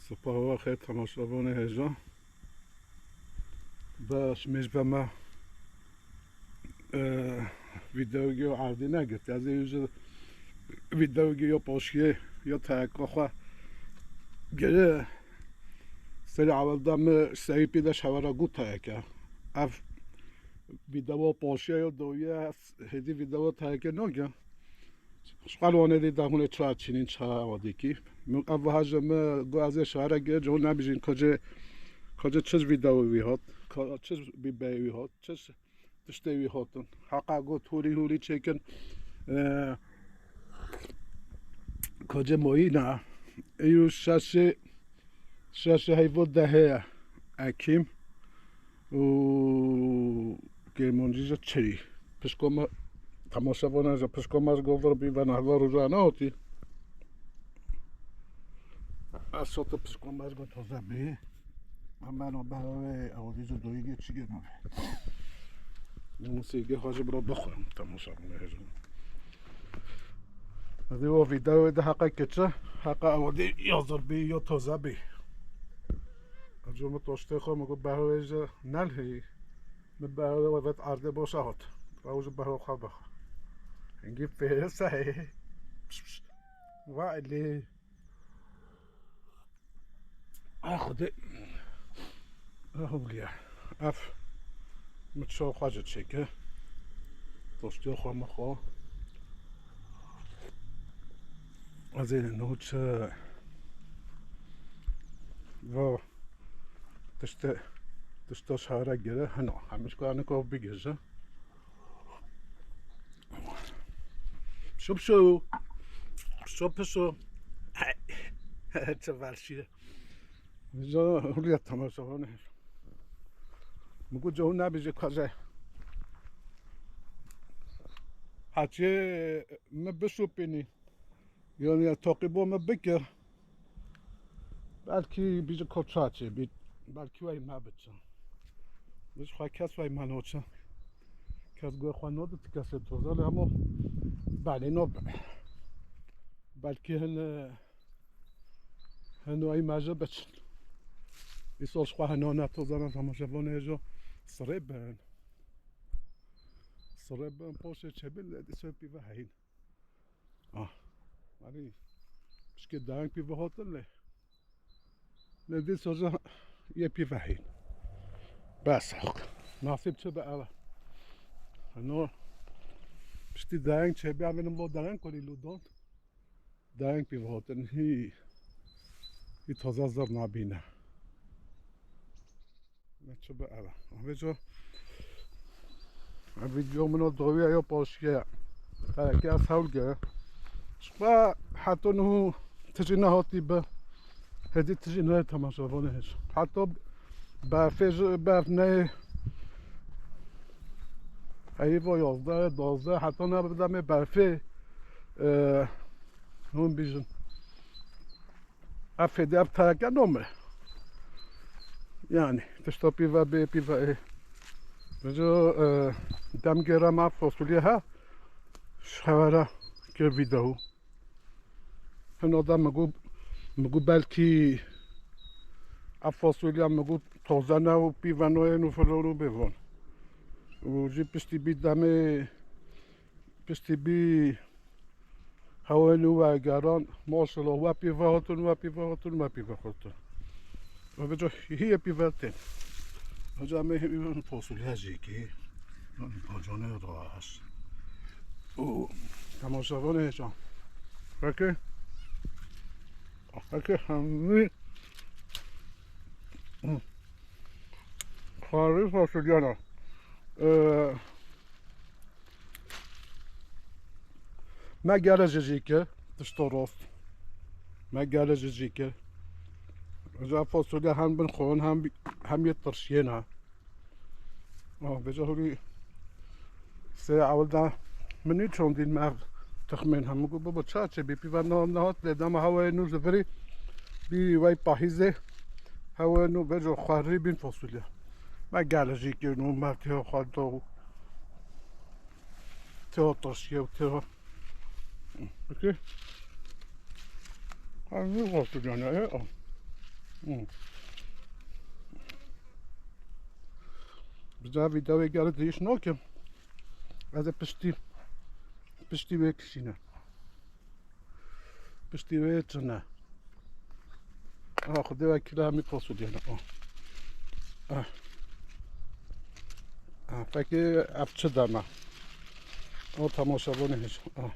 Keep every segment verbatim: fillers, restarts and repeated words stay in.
Sipa we xêr, temaşevanê hêja. Baş mêj be me, e, videoyê erdî negirt. Ez ê yüzü videoyê yo poşiyê, yo tayeka xwe gere. Serê ewil de mi seyî pî de şewera got tayeke. Ev video poşiye yo doye, hêdî video tayeke noge. Ji xwe li wan êdî de hûn ê çira çînîn, çira ewa dîkî. Min ev wiha ji min got ez ê şare gir, ji hûn nebijîn kocê, kocê çi ji vî dewê wî hat, ka-, çi ji bîbeyê wî hat, çi ji tiştê wî hatin. Heqa got hûrî hûrî çêkin, e, kocê moyî ne. Êyo şeşê Şeşê heyvo dehê ye. Ekîm û kêmoncî ji çirî. Pişko me, temaşevanê ji pişko me ji govir bî ve nehva roja nehatî. Ez soto pişko me ji go toze bî. Em beno behwê ewdî ji doyî gê çi gê navê. Musîgê xwe ji bira bixwim, temaşevanê hêja. Di o videoyê de heqa keçe, heqa ewdî yazir bî ya toze bî. Eco min toştê xwe min got behwê ji nelhî. Min behwê we vet erdê boşa hat. Ew ji behwê xwe bixwe. Hingî pêre sehê. Va elî. A Xwedê. A Hewliya. Ev min çaw xwe ji çêke. Toştê xwe min xwe. Ez ê no çi va tişte, tişta şare gere heno. Hemiş ku anik ev bigêje. Şop şo. Şop şo. Çi verşiye. Vîja hûriya temaşevanê. Min got, "Cehû nebêje kaze." Hacê me bişopînî. Yani ya taqîbo me bike. Belkî bîje koça çê bî. Belkî wey me biçe. Biz xwe kes wey me noçe. Kes got xwe nodit kesê toza lê hemo belê no be. Belkî hin, hin wey me ji biçin. Îsol xwe hino ne toza ne temaşevanê jo sirê bin. Sirê bin poşê çebin lê dîso pî ve heyîn. Ah. Hani pişkê dayeng pî ve hotin lê. Lê dî soza yê pî vehîn. Bes hok. Nasîb çi be ev e. No piştî dayeng çêbî em ê bo dayeng kurî lûdon. Dayeng pî ve hotin hî, hî toza zir nabîne. Ne çi be ev e. Vêco ev vîdeo min o dowiya yo poşiye. Hereke ez hewl ge. Ji xwe heto niho tijî nehatî bi. Hêdî tijî neyê temaşevanê hêj. Heto berfê ji berf neyê. Heyî vo yozdeh, dozdeh, heta ne bi demê berfê, e, hûn bîjin. Ev fêdî ev tayeke nome. Yani, tişta pî ve bê pî ve ê. Vêco, e, dem gêra me fasulye he. Şevera kir video. Hino de mi got, mi got belkî ev fasulye mi got toze ne û pî ve noyên û filon û bêvan. Û jî piştî bî demê, piştî bî Hewên û vegeran, maşallah, we pî ve hatin, we pî ve hatin, we pî ve hatin. Ve vêca hîyê pî ve tên. Vêca me hî fasulye jî kî. Bacanê rast. Û temaşevanê hêcan. Peki. Peki, hemî. Xarî fasulye ne. Ee, Me gere ji jî kir, tişto rost. Me gere ji jî kir. Ji ev fasulye hem bin xwin, hem, hem yê tirşiyê ne. Ah, vêca hûrî sê ewil de min nî çondîn me ev tixmên hem. Min got, "Baba, ça çê bî pî ve ne, nehat lê dema hewayê nû ji virî bî wey pahîzê hewayê nû vêca xwerî bîn fasulye." Me gere jî kir nû me tê xwe do. Tê o tirşiye û tê o. Peki. Ha, ne fasulye ne, e, o. Hmm. Bi ca vîdewê gere dîş nakim. Ez ê piştî, piştî wê kişîne. Piştî wê çi ne? Aha, Xwedê wekîle hemî fasulye ne. Ah. Ah. Ah, pekî ev çi deme? O temaşevanê hêj. Ah.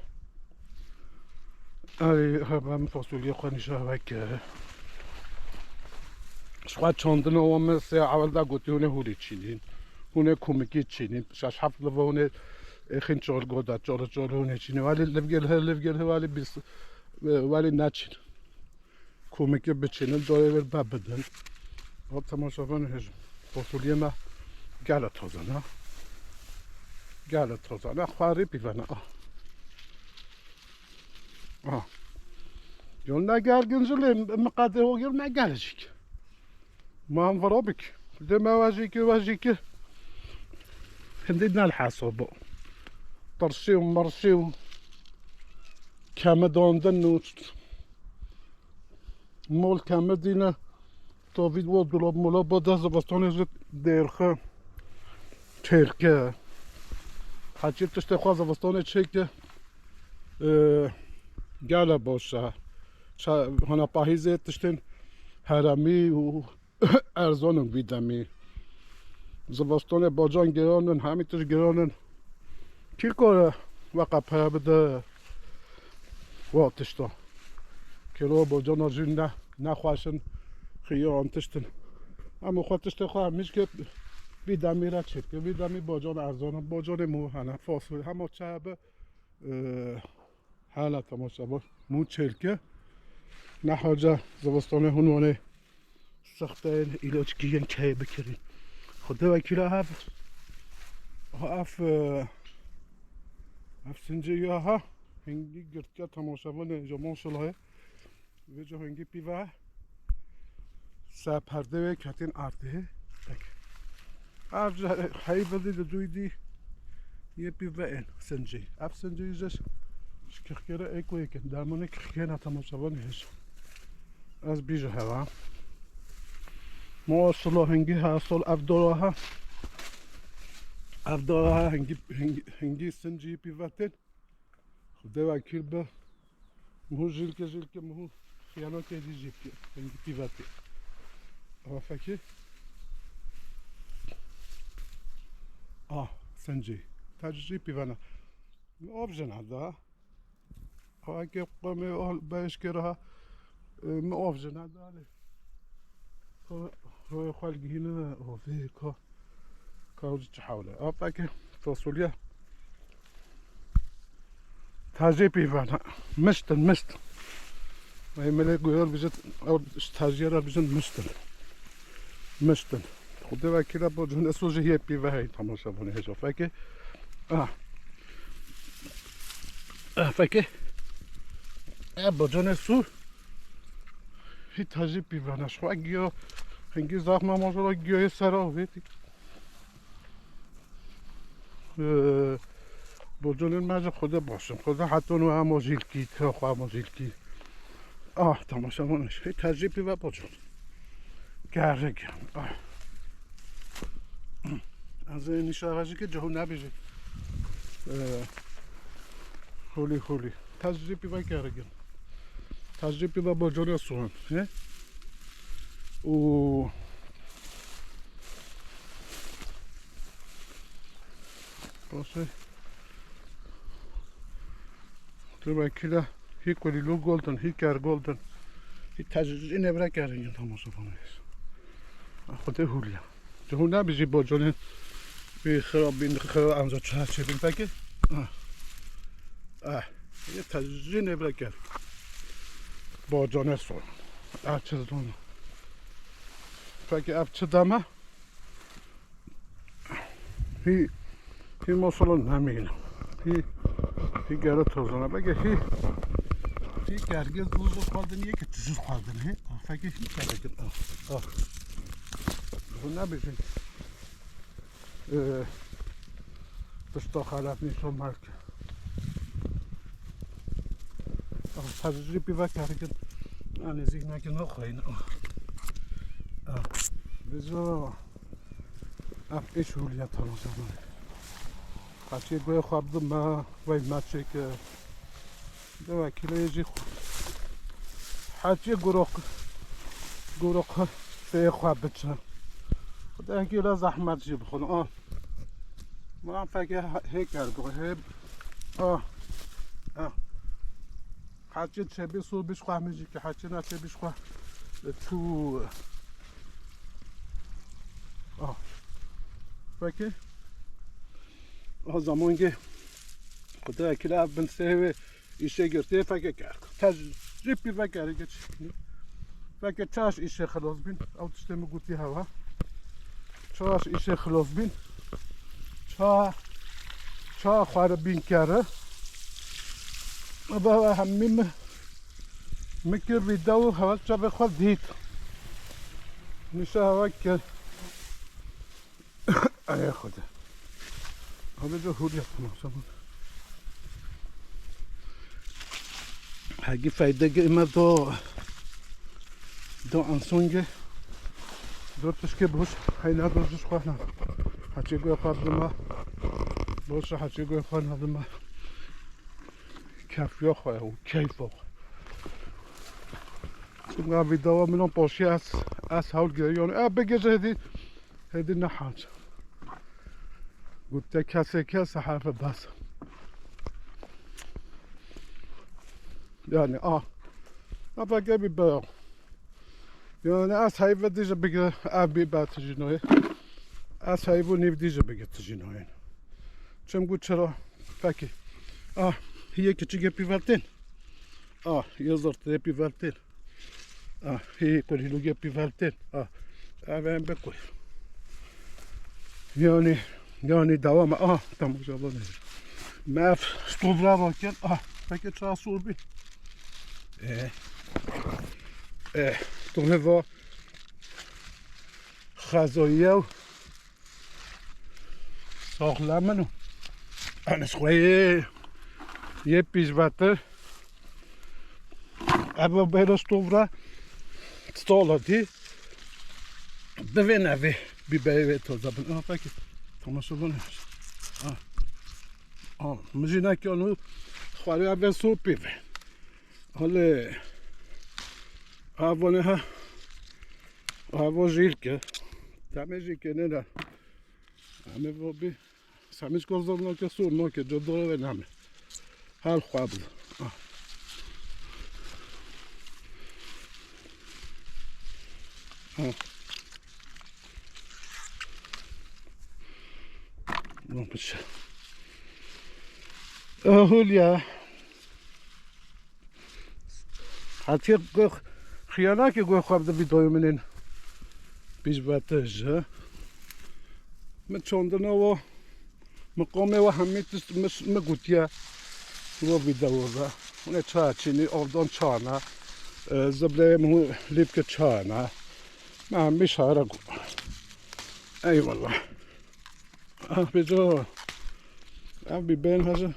Ay, ha, ben fasulye xwe nîşa veke. Ji xwe çandina wan min sê ewil de gotî hûn ê hûrî çînîn. Hûn ê komikî çînîn. Şeş heft liva hûn ê, ê xin çar goda, çar çar hûn ê çînîn. Welê livgel he, livgel he, welê bîs, welê neçîn. Komikî biçînin, dayê vir be bidin. Hop, temaşevan hêjim. Fasulye me gele taze ne. Gele taze ne. Xwarî pîvene. Ah. Ah. Yol ne gergin jilê, miqate o yol ne gelecek. Man vira bik. Deme vajiki, vajiki. Hindi nal hesabo. Tirşî û mirşî û kemidandin û mol kemidîne. Tavî wa dolab molab da zivistanê ji dêrxi çêrke. Heçî tiştê xwe zivistanê çêke, e, gele baş e. Ça-, hana pahîzê tiştên heremî û erzan in vî demî. Zivistanê bacan giran in, hemî tişt giran in. Kî kare weqe pere bide wa tişta? Kêlo bacana jî ne, nexweş in, xiyan tişt in. Em xwe tiştê xwe hemî ji vî demî re çêdike. Vî demî bacan erzan in, bacanê mû hene, fasulye, hema çi hebe, e, Hala temaşe bak. Mû çêlke. Ne haca zivistanê hûn wanê sexteyên îlaçkî yên keyê bikirîn. Xwedê wekîla hev, ha ev, e, ev sincê ya ha hingî girtke temaşevanê ji maşallah. Vêca hingî pîve ser perdê wê ketîn erdê. Pek. Ev ji heyvê dî di dûy dî yê pîve ên sincî. Ev sincî ji, ji kixkêre ê ku yêkin. Dermanê kixkêne temaşevanê hêj. Ez bî ji hewa. Maşallah hingî her sal ev dora ha. Ev dora ha hingî, hingî, hingî sincî pîve tên. Xwedê wekîl be. Mihu jîlke jîlke, mihu xiyanokê dî jîlke. Hingî pîvatê. Ava fekê. Ah, sencê. Tacî pîvana. Min av jina da. Ava ke qomê ol beş kere ha. E, min av jina da lê. Ko, royê xwe li gihîne, o vê ko. Kawcî çi hewle. Ava ke fasulye. Tacê pîvana. Miştin, mişt. Ey melek goyar bijit, ew ji taciyê re bijin miştin. Miştin. Xwedê wekîle bo cihun eso jî hê pîve hey temaşa bûne hêja. Fekê. Ah. Ah, fekê. E, bo cihun eso. Hî tacê pîvana. Xwe giyo. Hingî zaf me maşallah giyo yê sera avêtî. Ee, Bocanên me ji Xwedê baş in. Xwedê heton we hema jîlkî, te xwe hema jîlkî. Ah, temaşa min hê tecrî pî ve bocan. Gerek. Ah. Ez ê nîşa ve jî ke cihû nebêjî. Ee, Holî, holî. Tecrî pî ve gerek in. Tecrî pî ve bocanê soğan. He? Û Baş e. Tu wekîle hî kulîlû goldin, hî ker goldin. Hî tecrî nêvre kerin yin temaşa fanês. Xwedê hûliya. Cihû nebî jî boconên wî xirab bîn, xirab anca çaha çêbin pekî. Ah. Ah. Yê tecrî nêvre ker. Bocone son. Ah, çi zon. Pekî ev çi deme? Hî, hî mosolo nemîne. Hî, hî gere tozana. Belki hî, hî gergez buzlu xwardin, yeke tijir xwardin, hî. Fekê hî gergin. Ah, ah. Bu ne bizim? Ee, Tişta xelef nîşo merke. Ah, tecrî pî ve gergin. Yani zîhnekî naxweyne. Ah. Bizo ev êş hûliya temaşa me. Heçê guhê xwe bidime, wey me çêke. De wekîlê jî xwe. Heçê gurok, gurok sê xwe biçe. Xwedê hingî le zehmet jî bixwin. A. Miran fekê hê kerdo, hê. A. A. Heçê çêbî sor bî ji xwe hemî jî ki heçê neçêbî ji xwe çû. Ah. Peki. O zaman ki Xwedê kira bin sê wê îşe girtê feke kerd. Te jî pî vekere geç. Feke çaş îşe xilos bin. Ew tiştê min gotî hewa. Çaş îşe xilos bin. Ça, ça xware bin kere. Aba hemî mi, mi kir vîdeo hewa çavê xwe dît. Nişe hewa kir. Ay Xwedê. Abi de hûr yapma zaman. Hagi fayda ge me do, do ansonge. Do tişke boş. Hayna do jiş xwana. Haçê goy xwar dima. Boş haçê goy xwana dima. Kef yok xwe, keyf yok. Çunga vîdeo min poşiye ez, ez hewl giriyon. E, bigêje hêdî, hêdî ne hanc. Gote kesê kes hefe bes. Yani, a. Ama gel bir bak. Yani, ez heyve dije bigire, ev bir bat tijinoye. Ez heyvu niv dije bigire tijinoye. Çim gu çira? Peki. Ah, hiye küçük yapı vertin. Ah, yazır yapı vertin. Ah, hiye kurhilu yapı vertin. Ah, ev en be koy. Yani, yani devam. Ah, tamam, cevap ne? Mef, stobra bakın. Ah, peki çağ sor bir. Eh. Eh, tu ne va. Xazoyew. Saxlem min o. Enes xwe yê, yê pîjvetir. Ev bêro stovra. Stola dî. Divê nevê. Bîbeyê wê toza bin. Aha, peki. Tamaşa bana. Ha. Ha. Mijî nekî onu. Xwarê ev sopî ve. Hale. Avone ha. Avo jîlke. Tame jîlke ne da. Ame vo bi. Samis ko zorno ke sorno ke, codoro ve name. Hal xwab. Ah. Ah. Non piçe. Hulya. Hatiye go-, xiyana ki go xwab de vîdeoyê min ên. Pîj vete ji. Min çandina wa, miqamê wa hemî tişt mi, mi gotiye. Wa vîdeo de. Hûn ê ça çînî, avdan çana. E, zibleyê min hûn lîvke çana. Me hemî şara got. Eyvallah. Ah, beco. Ev bîbeyên hejin.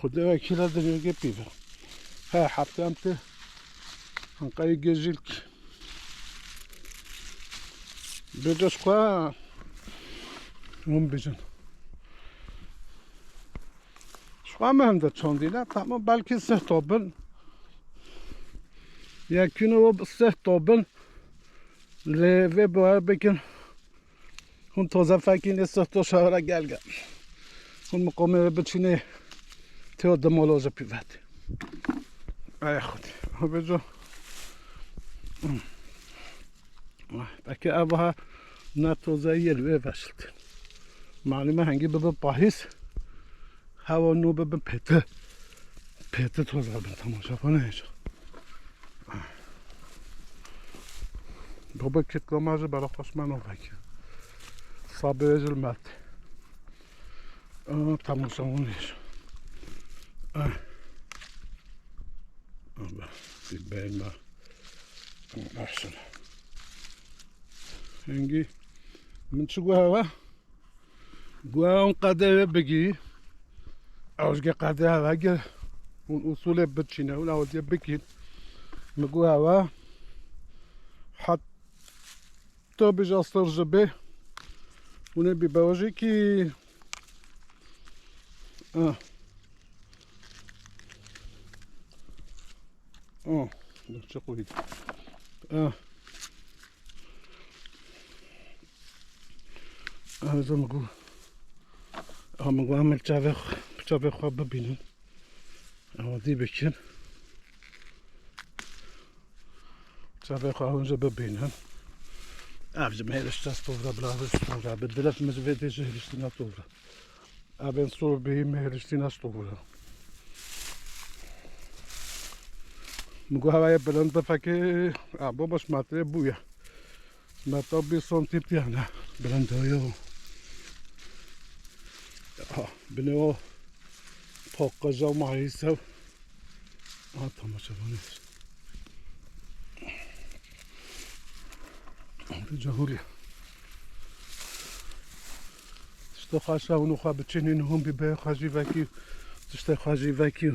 Xwedê wekîla dinyogê pî ve. He, hepte em tê. Anqayê gejîlk. Beco xwe. Hûn bijin. Xwe me hem de çandîne. Tamam, belkî seh tabin. Yekîno seh tabin. Lê vê bawer bikin. Hûn toze fekînê seh to şahra gel gel. Hûn miqomê wê biçînê têo demoloje pîvet. Ay Xwedê. Habeco. Peki ev ha ne toze yê li wê veşiltin. Malûme hengî bibe pahîz. Hewa nû bibin pêtir. Pêtir toza bin, temaşa xwe nehêşa. Baba kitlama ji bera xweş me navekî. Sabê ji li me tê. Aa, temaşa xwe nehêşa. Ah. Aba, bir beyma. Başla. Hengî min çi got hewa? Got hûn qedê wê bigî. Ew ji qedê hewa gir. Hûn usulê biçîne, hûn ew diye bikîn. Min got hewa. Hat Tabi ji astar ji bê. Hûn ê bî bewajî kî. Ah. Oh, çi qûyî. Ah. Ah, ez min got. Ah, min got, em li çavê xwe, çavê xwe bibînin. Ew dî bikin. Çavê xwe hûn jî bibînin. Ev ji me hêrişte stovra, bila stovra. Bi dilef min ji vê dê jî hêriştina stovra. Ev bên sor bî me hêriştina stovra. Min got hewayê bilind bifekê, a, bo baş metrê bûye. Metre bîst santîm tiyane. Bilind yo. Aha, binê o. Paqaja mahî sew. Ha, temaşevanê. Cahûrî. Tiştê xwe şewin û xwe biçînin hûn bî bê xwe jî vekî, tiştê xwe jî vekî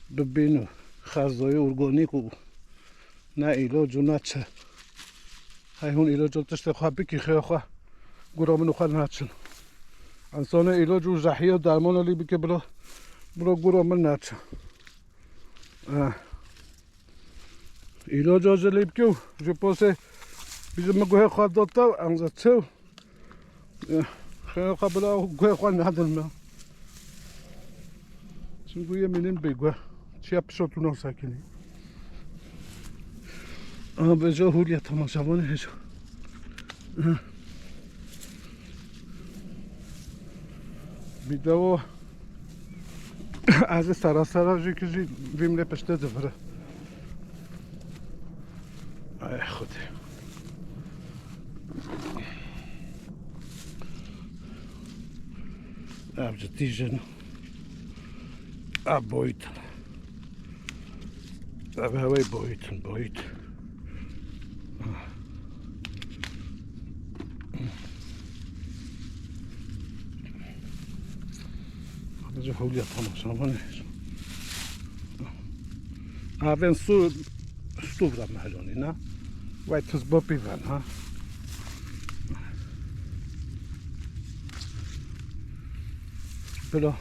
bibîn û xezoyê organîk û ne îloc û ne çi. Hey hûn îloc û tiştê xwe bikî xêra xwe gura min û xwe naçin. Însanê îloc û zehiye û dermana lî bike bila, bila gura min naçin. Eh. Îloca ji lî bike û ji posê bî ji min guhê xwe dot ew, em ze çew. Eh, xêra xwe bila guhê xwe nedin me. Çimkû yê mînin bê guh. Çiya pişo tu nasekinî. Aha, beja hûriya temaşevanê hêja. Eh. Bî dewa. Ez ê sera sera jî ki jî vîm lê piştê divire. Ay Xwedê. Ev ji tîjin. Ev boyut. Ev hewey boyut, boyut. Ji hewliya temaşavanê. Avên su stûvra mehlonî, ne? Vay tiz bo pîven, ha? Bila.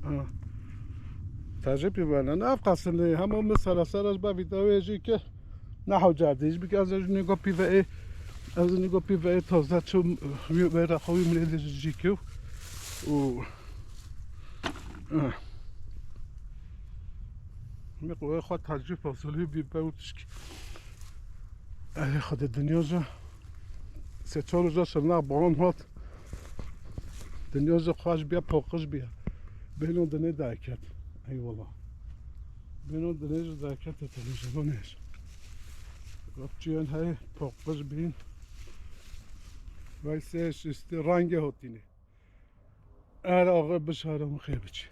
Ha. Tecrî pîvene ne ev qasindê hema min sera sera ji ba vîdeoyê jî kir. Ne hewcardî ji bike ez ji nîgo pîve ê, ez ji nîgo pîve ê taze çûm, wî wê rexa wî min ê jî kir û, eh. Min qewê xwe tecrî fasilî bî be û tişkî. Ey Xwedê dinya jî sê çar roja şirna baran hat. Dinya jî xweş bîye, paqij bîye. Bêhno dinê derket. Eyvallah. Bêhno dinê jî derket, te ne ji bo ne jî. Rapçiyan hey paqij bîn. Vay sê şistî rengê hotînê. Er axe bişare min xê biçî.